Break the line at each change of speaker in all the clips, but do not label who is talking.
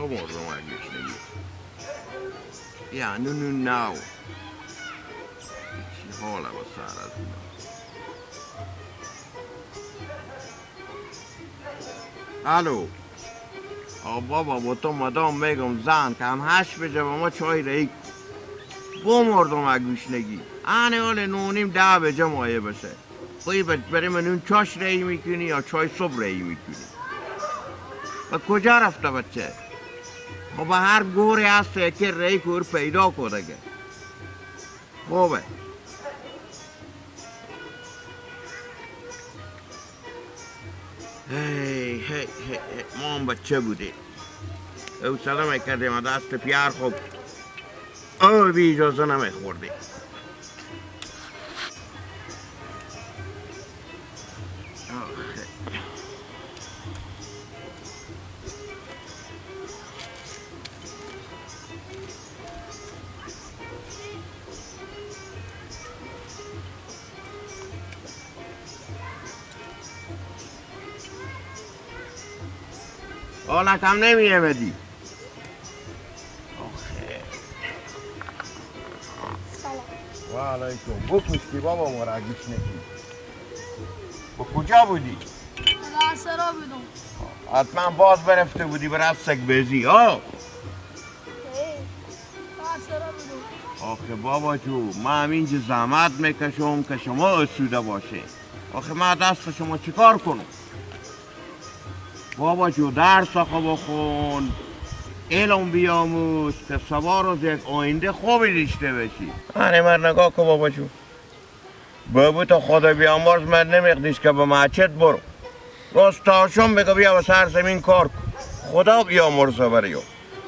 با مردم اگشنگی یا نو نو ناو چی حاله با سر از اینا. الو آ بابا با تو مدام میگم زن که هم 8 بجه با ما چای رهی با مردم اگوشنگی آنه حال 9:30 10 بجه مایه بشه. خواهی برای من اون چاش رهی میکنی یا چای صبح رهی میکنی؟ و کجا رفته بچه؟ خب هر گوری هست یکی رهی که او پیدا کنه. خوبه هی هی هی ما هم بچه بودیم او سلام کردیم دست پیار. خوب او بی اجازه نمیخوردیم. حالت هم نمی‌آمدی. آخه
سلام.
و علیکم. بکشتی بابا ما را گوش نکی. با کجا بودی؟
در سرا بودم.
حتما باز برفته بودی برای سگ بزی ها؟ آخه بابا جو من اینجا زحمت میکشم که شما آسوده باشه. آخه من دست شما چیکار کنم؟ بابا جو درس آخه بخون، علم بیاموز که سوار روز یک آینده خوبی داشته باشی. آره من نگاه کن بابا جو، بابا تا خدا بیامرز من نمیقدیش که به مسجد برو، روز تا شام بگو بیا به سر زمین کار کن، خدا بیامرزه برای.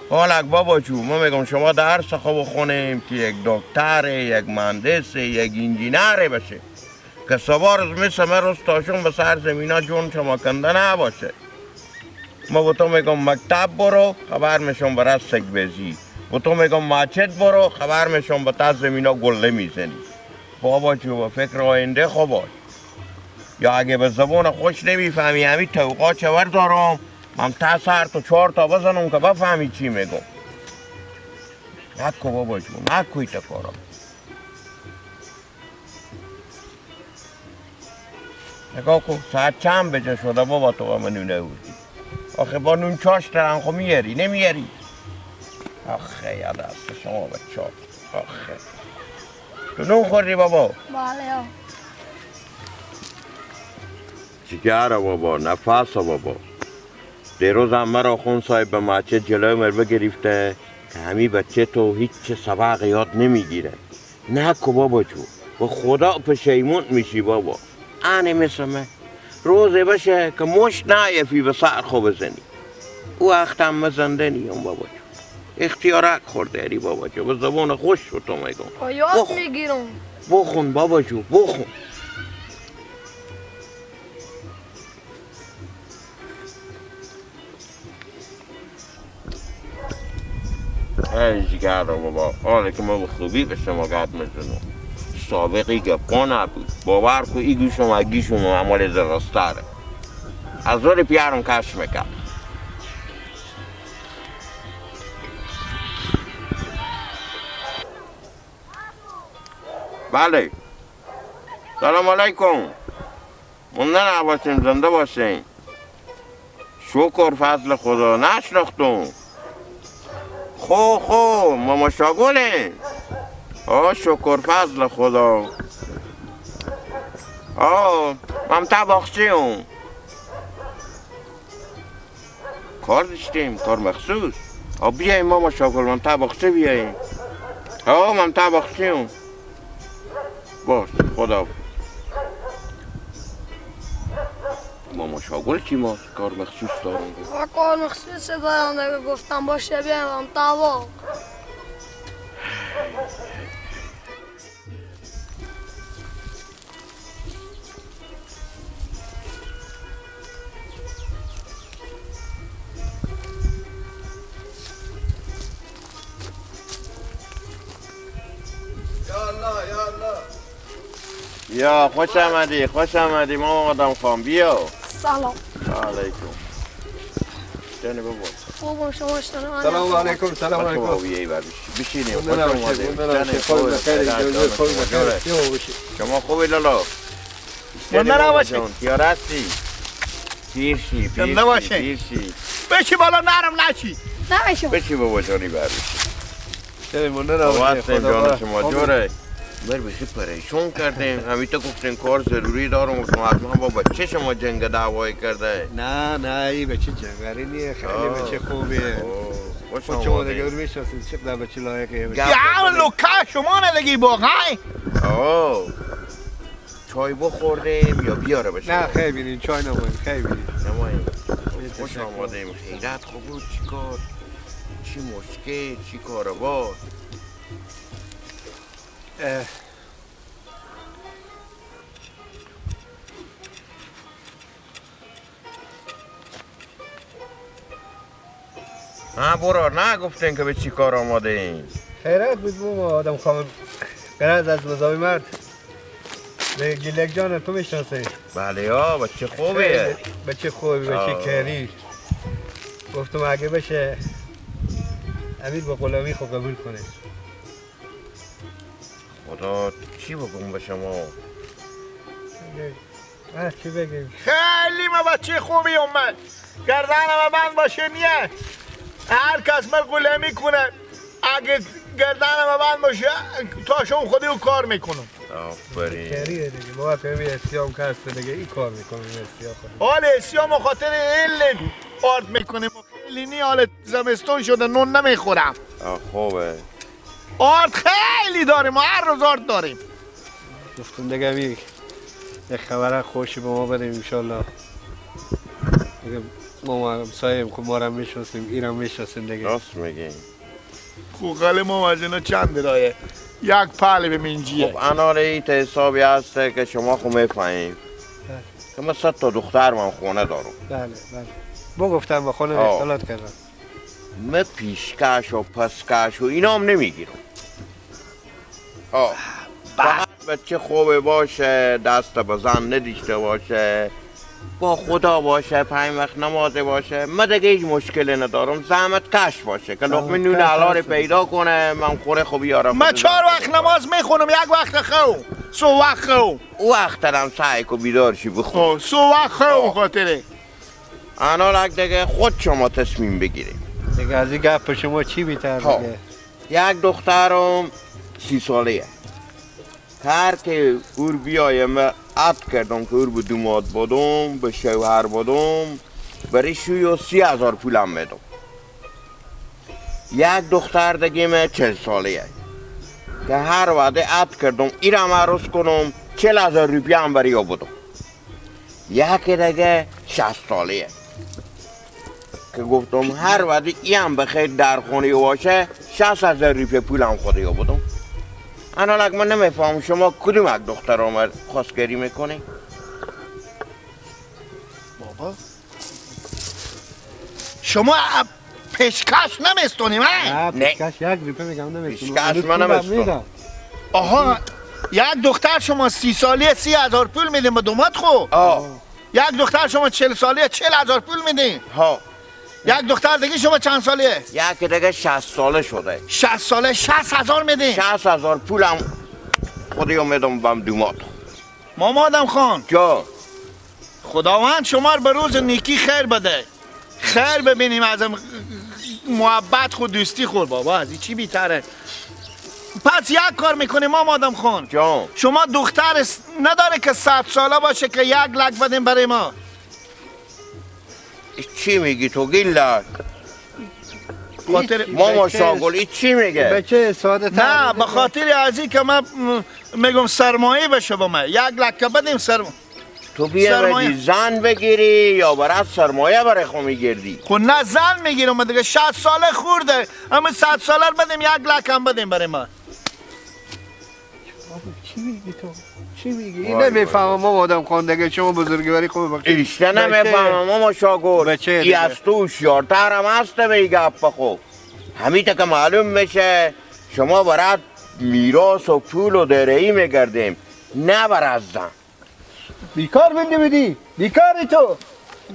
حالا بابا جو من میگم شما درس خوب بخونیم که یک دکتر، یک مهندس، یک انجینر بشه که سوار روز مثل من روز تا شام به سر زمینا جون شما کنده نباشه. ما با تو میگم مکتب برو خبر میشم برای سگ بزی، با تو میگم مسجد برو خبر میشم به تا زمینا گله میزنی. بابا جو با فکر آینده خوب باش، یا اگه به زبان خوش نمیفهمی همین توقع چور دارم من تا سر تو 4 تا بزنم که بفهمی چی میگم. نکو بابا جون نکو ایتا کارا. نگاه کن ساعت چند بجه شده بابا تو با من نونه بودی. آخه با نون چاش دارن خب میاری نمیاری؟ آخه یاد دست شما بچه. آخه تو نون خوردی بابا؟
بله.
جگر بابا نفس بابا. دیروز هم مرا خون صاحب به مسجد جلوی مر بگرفته که همی بچه تو هیچ سبق یاد نمیگیره. نکو بابا جو به خدا پشیمون میشی بابا. آنه مثل من روزی باشه که مشت نایفی به سر خو بزنی، او وقت هم مزنده نیم بابا جو. اختیارک خورده اری بابا جو، به زبان خوش شو تو میگم
یاد میگیرم.
بخون بابا جو بخون. ای جگر بابا، حالا که ما به خوبی به شما گپ میزنم، سابقی گپا نبود. باور کن ای گوشم و گیشم عمال درستره از دور پیارم کش میکرد. بله سلام علیکم. مونده نباشیم زنده باشیم. شکر فضل خدا نشناختم. خو خو ماما شاگله. آه شکر فضل خدا. آه من طباخچیم، کار داشتیم، کار مخصوص. آه بیاییم ماما شاگل، من طباخچه بیاییم. آه من طباخچیم. باش خدا. ماما شاگل چی ماست؟ کار مخصوص دارم.
کار مخصوص دارم دیگه، گفتم باشه بیایم طباخ.
یا الله یا الله. یا خوش آمدی خوش آمدی ماما آدم خان بیا.
سلام
علیکم.
خوبم شما شما.
سلام علیکم. سلام علیکم.
بشینیم. خوش اومدید. شما خوبی لالا؟
مونده نباشی.
یار هستی؟ پیرشی پیرشی. بشی
بالا نرم نشی.
نباشی.
بشی بابا جانی بر بشی.
مونده نباشی.
جان شما جوره. مر بشی پریشون کردیم. همین تو گفتین کار ضروری دارم. گفتم حتما با بچه شما جنگ دعوایی کرده.
نه نه این بچه جنگری نیه، خیلی بچه خوبیه. خود شما دیگه میشناسید چقدر بچه لایقیه.
یا لوکا شما ندگی واقعا.
آه چای بخوردیم یا بیاره بشه؟
نه خیلی بینیم چای نماییم. خیلی بینیم
نماییم. خوش آمادیم. خیرت خوب بود. چی کار؟ چی مشکل؟ چی کاروبار؟ ها برو نه گفتین که به چی کار آماده این؟
خیرت بود بابا آدم خواهم قرض از مزاوی مرد گیلک جان تو میشناسی؟
بله ها بچه خوبیه.
بچه خوبی بچه کری. گفتم اگه بشه امیر با غلامی خود قبول کنه.
خدا چی بگم به شما؟
چی بگیم؟
خیلی ما بچه خوبی اومد. گردنم بند باشه نیه. هر کس من غلامی کنه اگه گردنم بند باشه تا شما خودی او کار میکنم.
آفرین.
کریه دیگه. ما وقتی می اسیام که هست دیگه این کار میکنم. اسیا خود.
حال اسیام خاطر علم آرد میکنیم. خیلی نی حال زمستون شده نون نمیخورم.
خوبه.
آرد خیلی داریم، ما هر روز آرد داریم.
گفتم دیگه می یک خبر خوشی به ما بدیم انشالله. دیگه ما همسایه‌ایم خب ما را میشناسیم، ایران میشناسیم دیگه.
راست میگی.
خب قل ما از اینا چند رایه یک پله به منجیه.
خب اناره ایت حسابی هسته که شما خب میفهمیم که من 100 تا دختر من خونه دارم.
بله بله. با گفتم با خونه اختلاط کردم.
من پیشکش و پسکش و اینا هم نمیگیرم. فقط بچه خوبه باشه، دست به زن ندیشته باشه، با خدا باشه، 5 وقت نماز باشه. من دیگه هیچ مشکلی ندارم. زحمت کش باشه که لقمه نون حلال پیدا کنه من خوره خوب بیارم.
من 4 وقت نماز میخونم، یک وقت خو سو وقت خو
او وقت هم سعی کو بیدار شی بخون.
سو وقت خو خاطره
انا دیگه خود شما تصمیم بگیریم
دیگه. از این گپ شما چی بیتر دیگه؟
یک دخترم 30 ساله هر که اور بیایم عد کردم که اور به دوماد بودم به شوهر بودم برای شوی 30,000 پولم بدم. یک دختر دیگه 40 ساله که هر وعده عد کردم ایرم عروس کنم 40,000 روپیه هم برای او بدم. یکی دیگه 60 ساله که گفتم هر وعده ای هم بخیر در خونه باشه 60,000 روپیه پولم خود او بدم. انا لک من نمیفهم شما کدوم یک دختر آمد خواستگاری میکنی؟
بابا شما پیشکش نمیستونیم؟
نه پیشکش 1 روپیه میگم نمیستونم.
پیشکش من نمیستونم.
آها یک دختر شما 30 ساله 30,000 پول میدیم به دومات خو. یک دختر شما 40 ساله 40,000 پول میدیم.
ها.
یک دختر دیگه شما چند ساله؟
یک دیگه 60 ساله شده.
60 ساله 60,000 میدیم.
60,000 پولم خودم میدم بهم دومات.
مامادم خان.
جا.
خداوند شما رو به روز نیکی خیر بده. خیر ببینیم از محبت خود دوستی خور بابا از این چی بیتره؟ پس یک کار میکنیم مامادم خان.
جان.
شما دختر نداره که 100 ساله باشه که 1 لک بدیم برای ما.
چی میگی تو گیلک؟
خاطر
ماما شاگل این چی میگه؟
بچه ساده تر.
نه به خاطر از این که من میگم سرمایه بشه با من 1 لک بدیم سرمایه.
تو بیا بدی زن بگیری یا برات سرمایه برای خو میگردی؟
خب نه زن میگیرم دیگه 60 ساله خورده اما 100 ساله بدیم 1 لک هم بدیم برای ما.
چی میگی تو؟ چی میگی؟ این نمیفهمم ما آدم خواندگی شما بزرگواری خوب بخیر.
ایشته نمیفهمم ماما شاگل. ای از تو هوشیارتر هم هست به این گپ خوب. همین که معلوم میشه شما برات میراث و پول و درهی میگردیم نه برات زن.
بیکار مندی بدی؟ بیکاری تو.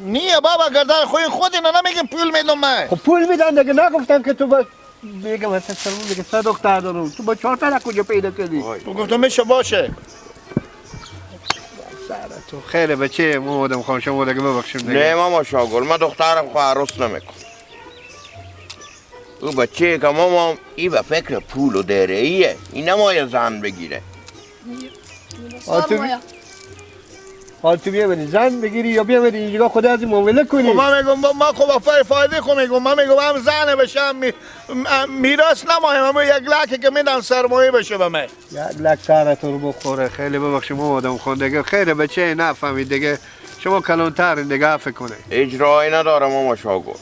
نیه بابا گردن خود اینا نمیگم پول میدم من.
خب پول میدن دیگه، نگفتم که تو با میگم حسن سلمون دیگه 3 دختر دارم، تو با 4 تا کجا پیدا کردی؟
تو گفتم میشه باشه.
تو خیلی بچه ما آدم خان شما دیگه ببخشیم دیگه.
نه ماما شاگل من دخترم خو عروس نمیکنم. او بچه که ماما ای به فکر پول و دره ایه، این نمایه زن بگیره.
حال تو بیا زن بگیری یا بیا بری اینجا خدا از این معامله کنی؟
من میگم ما خب فایده خو میگم، من میگم هم زن بشم میراث نمایم، اما 1 لک که میدم سرمایه بشه به من.
1 لک سر تو رو بخوره. خیلی ببخشید ما آدم خان دیگه خیلی بچه نفهمید دیگه، شما کلانتر دیگه عفو کنه.
اجرایی ندارم ماما شاگل.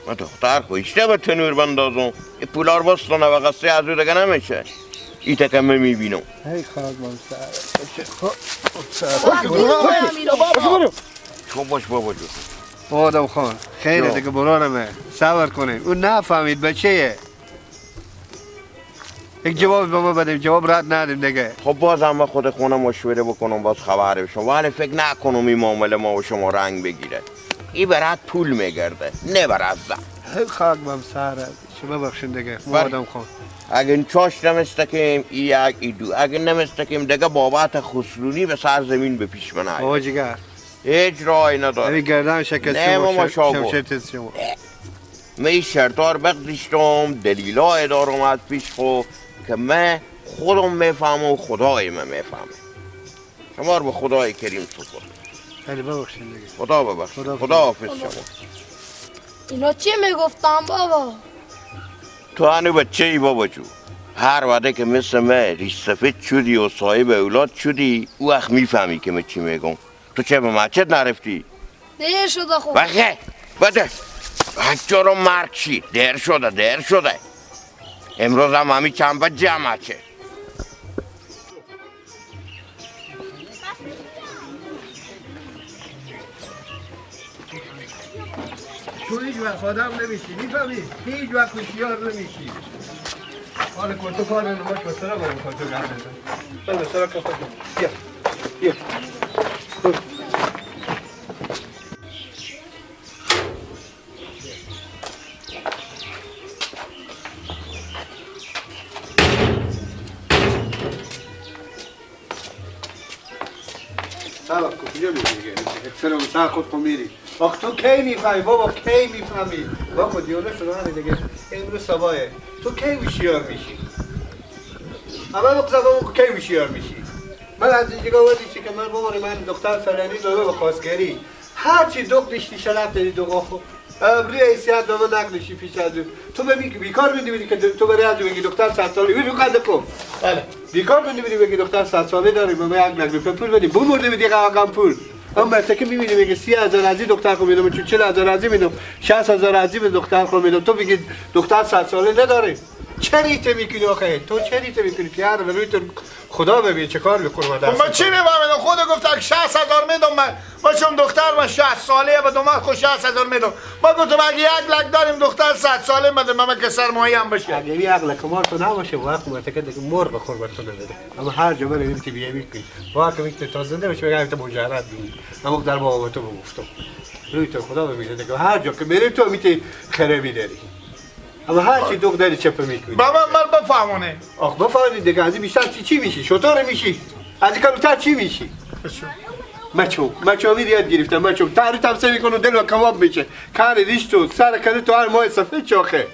من دختر خو ایشته به تنور بندازم، این پولار بستانه و قصه از او دیگه نمیشه. ای تکمه میبینم.
ای خاک من سر.
تو باش بابا جون.
آدم خان خیلی دیگه برانمه صبر کنه. اون نفهمید بچه‌یه. یک جواب به ما بدیم، جواب رد ندیم دیگه.
خب بازم من خود خونه مشوره بکنم باز خبر بشم، ولی فکر نکنم این معامله ما و شما رنگ بگیره. این برات پول میگرده نه برات زن.
خاک بم سر. شما ببخشید دیگه آدم خان.
اگه این چاش نمستکیم ای یک ای دو، اگه نمستکیم دیگه بابت خسرونی به سر زمین به پیش من آید.
بابا جگر
هیچ راهی نداره.
همین گردن شکسته
نه ماما شاگل. من این شرطار بگذاشتم، دلیلای دارم از پیش خود که من خودم میفهمم و خدای من میفهمه. شما رو به خدای کریم سپرد.
خیلی ببخشید دیگه.
خدا ببخشید. خدا حافظ شما.
اینا چی میگفتم بابا؟
تو هنو بچه ای بابا جو. هر وقت که مثل من ریش سفید شدی و صاحب اولاد شدی او وقت میفهمی که من چی میگم. تو چه به مسجد نرفتی؟
دیر شده خب.
بخه بده بچه رو مرگ شی. دیر شده دیر شده. امروز هم همی چند با جمع چه.
تو هیچ وقت آدم نمیشی میفهمی؟ هیچ وقت هوشیار نمیشی. حال کن تو کار نماش با سرا باید بخواه تو گرم بزن. بله سرا کن بیا بیا. سلام کجا میری دیگه؟ سلام سر خود کن میری. آخ تو کی میفهمی بابا کی میفهمی؟ بابا دیونه شده دیگه. امروز صباحه. تو کی هوشیار میشی؟ اول بگو بابا کی هوشیار میشی؟ من از اینجا وادیشی که من بابا من دختر فلانی داده به خواستگاری. هر چی دوغ داشتی شلپ دادی دوغ خو. ابری حیثیت به من نقلشی پیش از تو ببین بیکار میدی که تو بری از بگی دختر 100 ساله اینو قد کن. بله. بیکار میدی بگی دختر 100 ساله داری به من 1 لک پول بدی. بمرده بدی قام پول. اون مرته که میبینی میگه 30,000 از این دختر خو میدم، چون 40,000 از این میدم، 60,000 از این به دختر خو میدم. تو بگی دختر 100 ساله نداری. چه ریته میکنی آخه؟ تو چه ریته میکنی؟ پیار به روی تو خدا ببین چه کار میکنه.
من چی میفهمیدم؟ خود گفت 60,000 میدم من. ما چون دختر من 60 ساله و دومات خود 60,000 میدم. ما گفتم اگه 1 لک داریم دختر 100 ساله بده من که سرمایه هم بشه.
اگه 1 لک مال تو نباشه وقت مرتکه دیگه مرغ خور بر تو نمیده. اما هر جا بریم که بیای میکنی. واقعا میگه تا زنده بشه بگم تو مجرد بودی. اما در بابا تو گفتم. روی تو خدا ببینه دیگه هر جا که میری تو میتی خره میداری. اما هر چی دوغ داری چپه میکنی.
بابا من بفهمونه.
آخ بفهمی دیگه از این بیشتر چی میشی؟ شطور میشی؟ از این کمتر چی میشی؟ مچو مچو می یاد گرفتم مچو تاری تمسه میکنه دل و کباب میشه. کار ریش تو سر کده تو هر ماه سفید چاخه.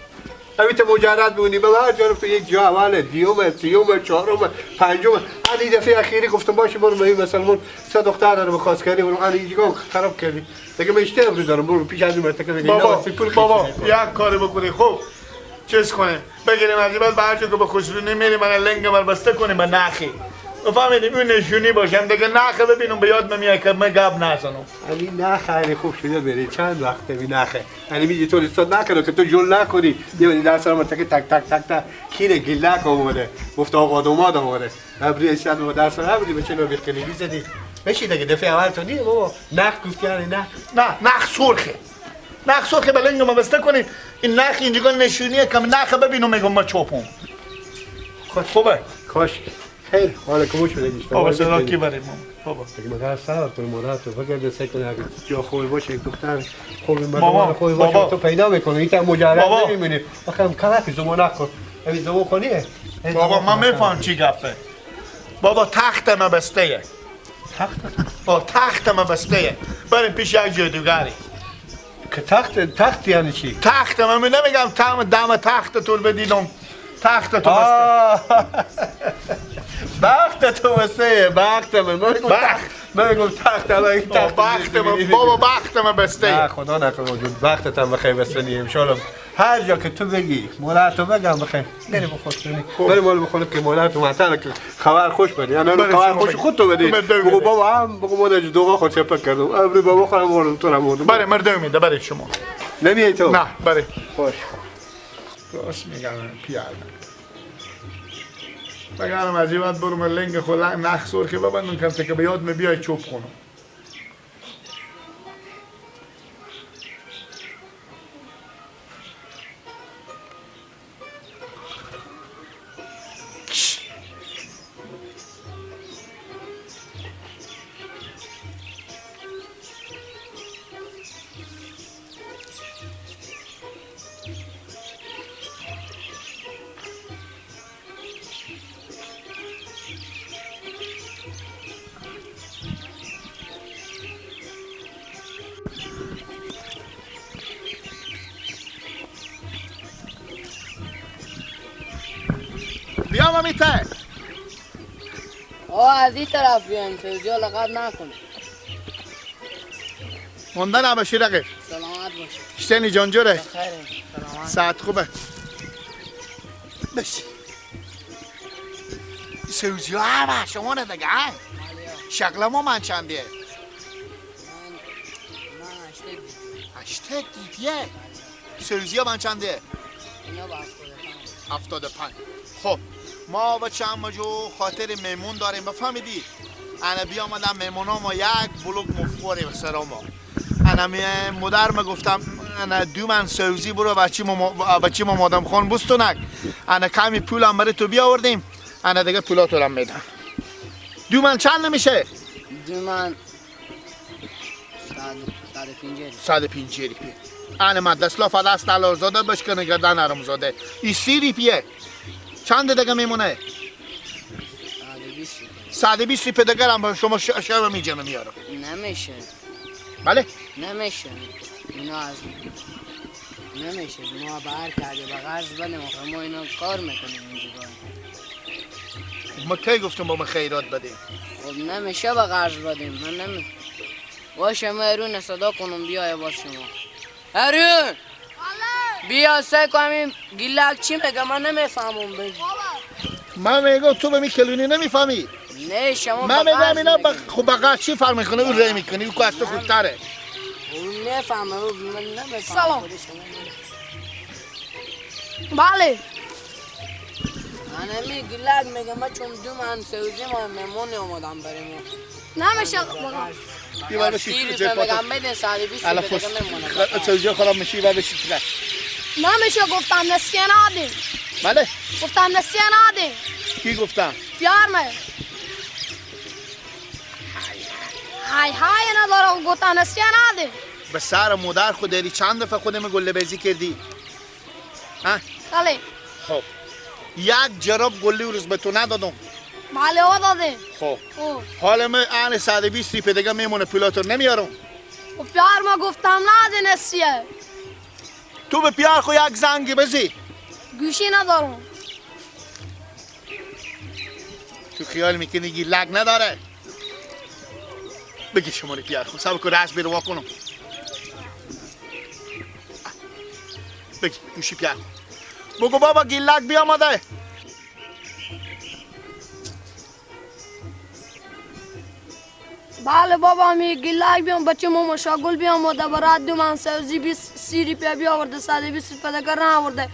همین تو مجرد میمونی. به هر جا تو یک جا اول دیوم سیوم چهارم پنجم. علی دفعه اخیری گفتم باشه برو به مسلمان سه دختر دارم خواستگاری برو علی اینجا خراب کردی. دیگه من اشتباه رو دارم برو پیش از این مرتکه دیگه.
بابا بابا یک کاری بکنی خب چیز کنیم بگیریم از این بعد به هر جا که به خسرونی میریم من لنگ من بسته کنیم به نخی بفهمیدیم اون نشونی باشم دیگه نخه ببینم به یاد میاد که من گپ نزنم.
علی نخه خیلی خوب شده بری چند وقته بی نخه علی میگه تو استاد نکنه که تو جول نکنی یه بری در سر مرتکه تک تک تک تک کینه گلک اومده گفت آقا دوماد اومده ابری شد و در سر ابری به چلو بیخلی میزدی بشی دیگه دفعه اول تو نیه بابا نخ گفتی یعنی نخ
نه نخ سرخه نخ سرخه به لنگ ما بسته کنیم این نخ اینجا نشونیه که نخ ببینم میگم ما چوپم. خوبه کاش
خیر حالا کمو شده دیشت
بابا صدا کی برای ما بابا
دیگه مگر صبر کن مادر تو فکر سعی کن اگه جا خوبی باشه دختر خوبی مردم خوبی باشه تو پیدا میکنی این تا مجرد نمیمونی آخه هم کلک زمان نکن همین زمان کنیه
بابا من میفهم چی گپه بابا تخت ما بسته
تخت
با تخت ما بسته بریم پیش یک جادوگری
که تخت یعنی چی؟
تخت من نمیگم دم تخت تو بدیدم تخت تو بسته
بخت تو بسته بخت من من میگم تخت الان تخت
بخت من بابا بخت من بسته
نه خدا نکنه وجود بختت هم بخیر بسته نیم ان هر جا که تو بگی مولر تو بگم بخیر بریم بخور بریم مال بخور که مولر تو معطل که خبر خوش بدی یعنی خبر خوش خود تو بدی بگو بابا هم بگو ما دوغا خود چپک کردم ابری بابا خودم مردم تو رو
بله مردم میده برای شما
نمیای تو
نه بله
خوش
راست میگم پیاده بگرم از این بعد برم لنگ خود نخ سرخی ببندم کم که به یاد می بیای چوب کنم بیا مامیته
آه از این طرف بیایم فوزی ها لقب نکنه
مونده نباشی رقیب
سلامت باشه
شتنی جان جوره
سلامت
ساعت خوبه بشی سوزی ها همه شما نه دیگه شکل ما من چندیه؟
من
هشتک دیدیه سوزی ها من چندیه؟
اینا با
75. خب ما و چند مجو خاطر میمون داریم بفهمیدی؟ انا بیامدم میمون ها ما یک بلوک مفخوری بسرا ما انا مادر ما گفتم انا دو من سوزی برو بچی ما مادم خان بستونک انا کمی پولم برای تو بیاوردیم انا دیگه پولاتو هم میدم. دو من چند نمیشه؟
دو من 150 ریپیه.
انا مدرسلا فدست علارزاده بشکنه گردن حرامزاده ای 30 ریپیه. چند دیگه میمونه؟ 120 ریپیه دیگه هم شما شب میجمه میارم.
نمیشه.
بله؟
نمیشه. اینا از نمیشه. ما بر کرده به قرض بدیم آخه ما اینا کار میکنیم اینجا.
ما کی گفتم با ما خیرات بدیم؟
خب نمیشه به قرض بدیم. من نمی باشه ما ارون صدا کنم بیای باز شما. ارون بیا سعی کنم گیلک چی میگه من نمیفهمم بگی.
من میگم تو به می کلونی نمیفهمی.
نه شما
من میگم اینا خب بقیه چی فرق میکنه اون ری میکنی اون از تو خوبتره.
اون نفهمه من نمیفهمم.
سلام. بله
من می گیلک میگم من چون دو من سوزی ما مهمون اومدم بریم.
نمیشه
بیا بشی جای
میگم بدین 120 دیگه میمونه.
سوزی خراب میشی و بشی.
نمیشه گفتم نسیه ندیم.
بله
گفتم نسیه ندیم.
کی گفتم؟
یار من های های ندارم گفتم نسیه ندیم.
به سر مادر خود داری چند دفعه خودم گله بیزی کردی؟ ها؟
بله.
خب یک جراب گله روز به تو ندادم.
بله او دادیم.
خب حالا من الان 120 ریپه دیگه میمونه پولاتو نمیارم.
خب پیار ما گفتم نده نسیه.
تو به پیار خو یک زنگ بزی.
گوشی ندارم.
تو خیال میکنی گیلک نداره؟ بگی شماره پیار خو صبر کن رس بیرو کنم. بگی گوشی پیار خو بگو بابا گیلک بیامده.
بله بابا می گیلک بیام بچه ماما شاگل بیام و برات دو من سوزی 20 ریپیه بیاورده 120 ریپیه دیگه نآورده.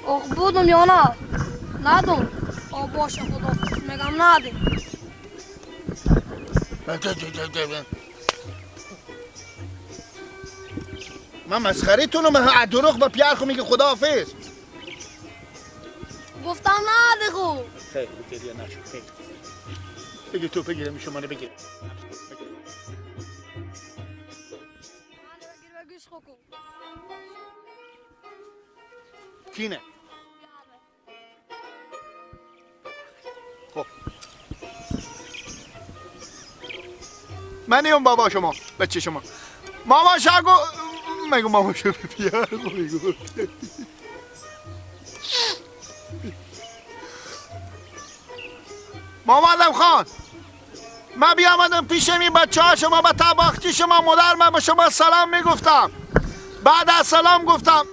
اوه بودم یا نه؟ ندم. او باشه خدا میگم ندیم.
من مسخره تونم من دروغ با پیار خو میگه خداحافظ.
گفتم نده خو.
خیلی گریه نشو خیلی. بگی تو بگیرم شما رو بگیر. کینه؟ خب من اون بابا شما بچه شما ماما شاگو مگه ماما شو بیار میگو ماما آدم خان من بیامدم پیش می بچه ها شما به طباخچی شما مادر من به شما سلام میگفتم. بعد از سلام گفتم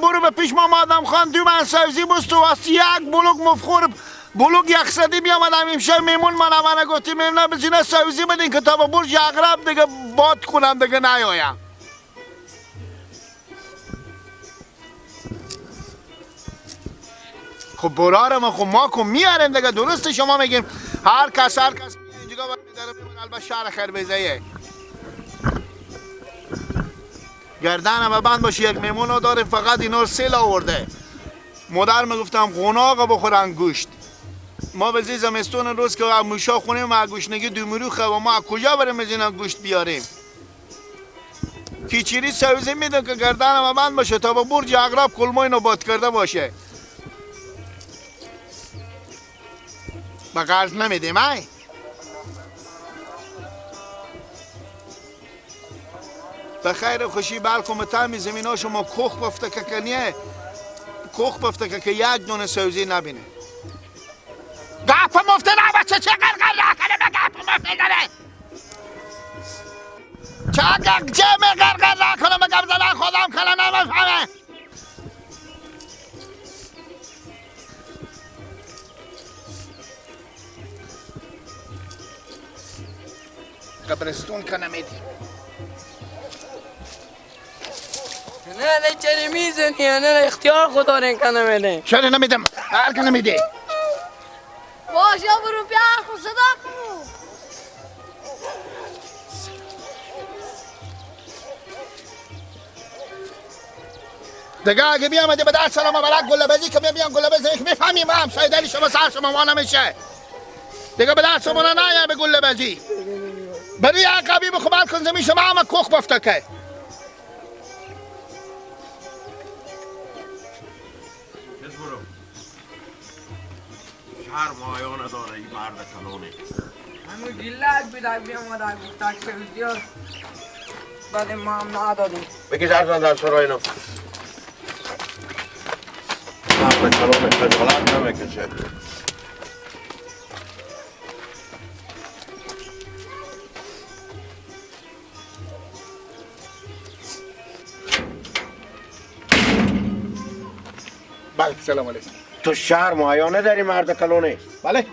برو به پیش ماما آدم خان دو من سبزی بست و واسه یک بلوک مفخور بلوک یخصدی بیامدم امشب میمون من گفتیم میمونه بزینه سبزی بدین که تا به برج عقرب دیگه باد کنم دیگه نیایم. خب برارم خب ما کن میاریم دیگه درسته شما میگیم هر کس اینجا میداره میمونه البته شهر خربزه گردنم بند باشه یک میمون داره فقط اینا رو سیل آورده. مادر میگفتم قناق بخورن گوشت. ما به زی زمستون روز که موشا خونیم و گوشنگی دومروخه و ما از کجا بریم از اینا گوشت بیاریم؟ کیچیری سبزی میدن که گردنم بند باشه تا به برج عقرب کلمو اینو باد کرده باشه. به قرض نمیدیم ای؟ به خیر و خوشی بلکم تمی زمین ها شما کخ بفته که کنیه کخ بفته که یک دونه سوزی نبینه. گپ مفته نه بچه چه قرقر نکنه به گپ مفته داره چه چه قرقر نکنه به گپ زدن خودم کنه نمیفهمه. قبرستون که نمیدی
نه نه چرا میزنی نه اختیار خدا رو که نمیده.
چرا نمیدم؟ هر که نمیده.
باشه برو بیار خود صدا کن.
دیگه اگه بیامده به در سلام برک گله بزی که بیام گله بزی میفهمیم همسایه دلی شما سر شما ما نمیشه. دیگه به در شما نه به گله بزی. بری عقبی بخو بلکن زمین شما همه کخ بفته که.
شرم آیا نداره این مرد کلونه.
همون گیلک بیدک بیامدک گفتک سوزی ها بعد ما هم ندادیم.
بگی در در سرای اینا. مرد کلونه خجالت نمیکشه.
بله سلام علیکم.
تو شرم و حیا نداری مرد کلونه؟
بله.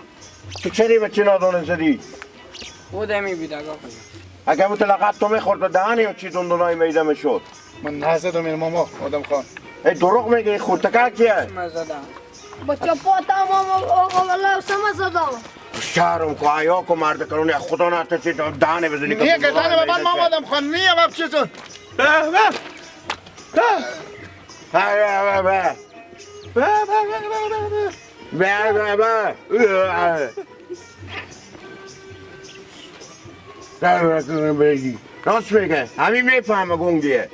تو چرا بچه نادونه زدی؟
خودمی بیدک آقا.
اگه بود لغت تو میخورد به دهنی یا چی دندونای میده میشد؟
من نزدم این ماما آدم خان.
ای دروغ میگی خورتکه کیه؟
من زدم.
بچه پاتا ماما آقا والله سما زدم.
شرم کو حیا کو مرد کلونه خدا نترسی دهنی بزنی.
نیه که دهن به من ماما آدم خان نیه باب چیزون. به به به
به به به به به به راست میگه همین میفهمه گنگیه.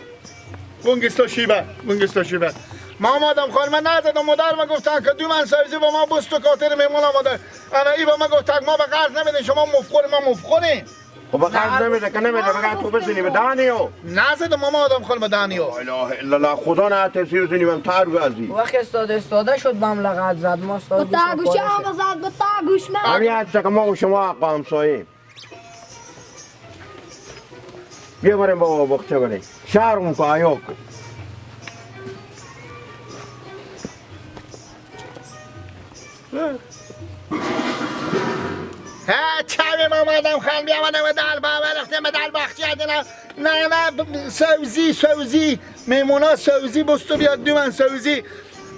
گنگستا شیبه گنگستا شیبه. ما آدم خان من نزدم مادر ما گفتن که دو من سایزی با ما بست و کاتر میمون آماده. انا ای با ما گفتن ما به قرض نمیدین شما مفخور ما مفخوریم.
خب به قرض نمیده که نمیده بگه تو بزنی به دهنیو.
نزدم ماما آدم خان به دهنیو.
لا اله الا الله خدا نترسی بزنی بهم تر ازی.
وقت استاده شد بهم لغت زد ما استاد
به تا گوش آقا زد به تا گوش من.
همین هست که ما و شما حق همساییم. بیا بریم بابا بخچه بریم. شرم کو حیا کو.
ها چه ما آدم خان بیامدم به در بابا رفتم به در بخچه دادم. نه نه سوزی سوزی میمونا سوزی بستو بیاد دو من سوزی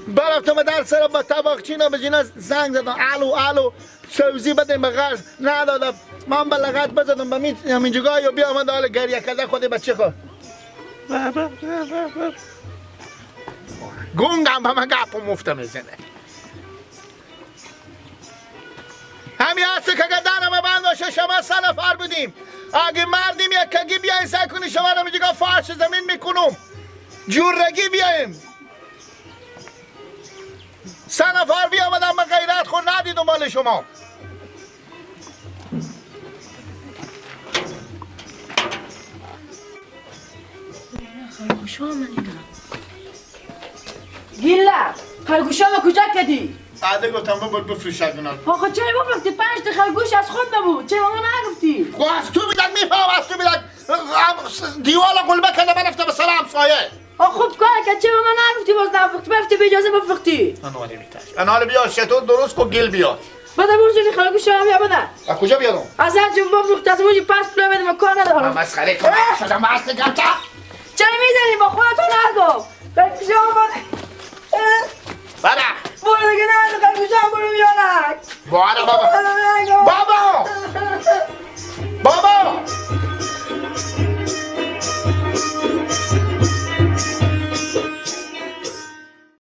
برفتم به در سر با طباخچی اینا به زنگ زدم الو الو سوزی بدیم به قرض ندادم. من به لغت بزدم به می همینجا یا بیامد حال گریه کرده خود بچه خود گنگم به من گپ مفت میزنه. همین هست که اگه درم بند باشه شما 3 نفر بودیم. اگه مردیم یک کگی بیاین سعی کنی شما رو میگه فرش زمین میکنم. جورگی بیایم. 3 نفر بیامدم به غیرت خود ندیدم مال شما.
خرگوش ها من اینا. گیله خرگوش ها کجا کدی؟
عده گفتم ببر بفروش از اونا.
آخه چرا بفروختی؟ 5 تا خرگوش از خود نبود، چرا ما نگفتی؟
خب از تو میدن میفهم، از تو میدن دیوال قلبه کرده من رفتم به سر همسایه.
آخه خوب کار کرد، چرا ما نگفتی؟ باز نفروختی، بفتی به اجازه بفروختی.
اناله میتش اناله بیا شطور درست کو گل بیا.
بده برو خرگوش ها بیا بده.
از کجا بیارم؟
از هر جا بفروختی، از اونجا 5 پول بده، من کار ندارم.
من مسخره کنم شدم اصل گرتا.
چرا میزنی با خودتون نگو؟ خرگوش ها بده.
بده.
برو دیگه، نه خرگوش ها برو بیارک.
باره بابا.
برو.